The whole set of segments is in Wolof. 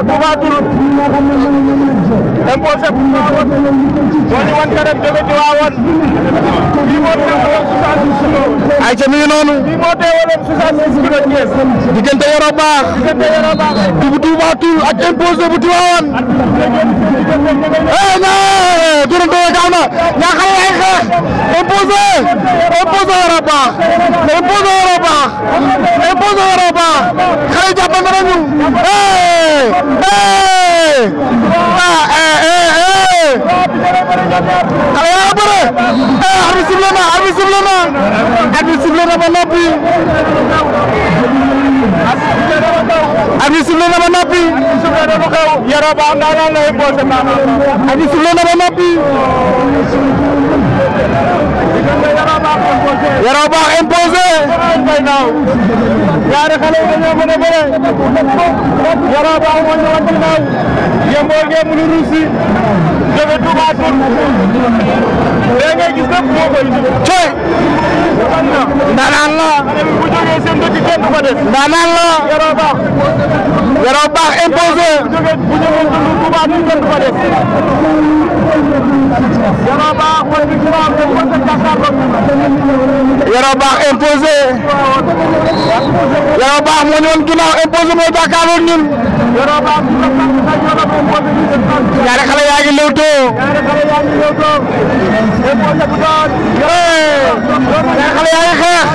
Touba Toul imposé bu Tivaouane moo ñu wan kanam jóge Tivaouane bii moo teewaloon 66 kilos. ayca mi ngi noonu. bii moo teewaloon 66 kilos Thiès. diggante Yoro Baax. bu Touba Toul ak imposé bu Tivaouane. non durante gaaw na ñaa xale ay xeex imposé Yoro Baax imposé Yoro Baax xale yi jàppante nañu xale yaa bëre arbitre sifflé na ba noppi Yoro Baax ndaanaan la imposé arbitre sifflé na ba noppi Yoro Baax imposé ñaari xale yi dañoo mën a bëre Yoro Baax moo ñëwaat ginnaaw yemboo ngeen mu lu ruusi jóge Touba Toul léegi ngay gis lépp moo koy indi coy ndaanaan la xale bi bu jógee seen dëkk kenn du ko def ndaanaan la Yoro Baax imposé bu jógee Touba Toul kenn du ko def Yoro Baax mooy bi ginnaaw te ko sa jàkkaarloo Yoro Baax imposé Yoro Baax moo ñëwoon ginnaaw imposé moo jàkkaarloo ñun Yoro Baax ñaari xale yaa ngi lewtoo imposé bu doon ñaari xale yaa ngi xeex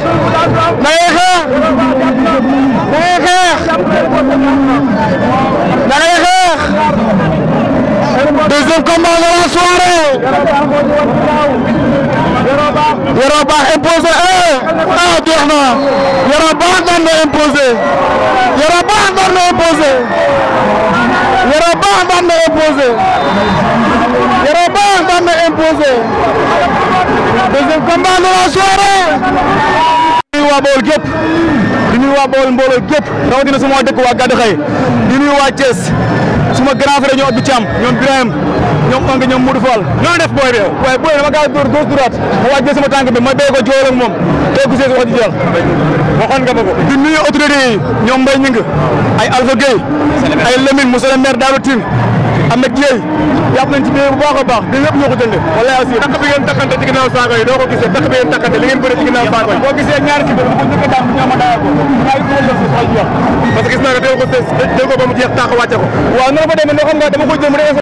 deuxième combat de la soirée Yoro Baax imposé jeex na Yoro Baax daan na imposé Yoro Baax daan na imposé Yoro Baax daan na imposé Yoro Baax daan na imposé deuxième combat de la soirée di nuyu waa Bawol gépp di nuyu waa Bawol mbooloo gépp rawatina sama dëkk waa Gadakhay di nuyu waa Thiès suma grand frère ñoom Abdou Thiam ñoom Birahim ñoom Ongue ñoom Modou Fall ñoo def booy bi yow waaye booy dama kaa dóor gauche droite ma wàccee sama tànk bi ma béy ko jool ak moom te gisee wax ji jeex waxoon nga ma ko di nuyu autorité yi ñoom Mbaye Ñing ay Alpha Gueye ay Lamine monsieur le maire Darou Tine Ahmed Dieye jàpp nañ ci biir bu baax a baax di lépp ñoo ko jëndee wala aussi takk bi ngeen takkante ci ginnaaw saako yi doo ko gisee takk bi ngeen takkante li ngeen bëre ci ginnaaw saako yi boo gisee ñaari ci bëri bu ko njëkk a daan ñoo ma daaya ko ñaari ko def ci xol jeex parce que gis naa nga dégg ko ba mu jeex tàq wàcce ko waaw noonu fa demee noo xam nga dama ko jëm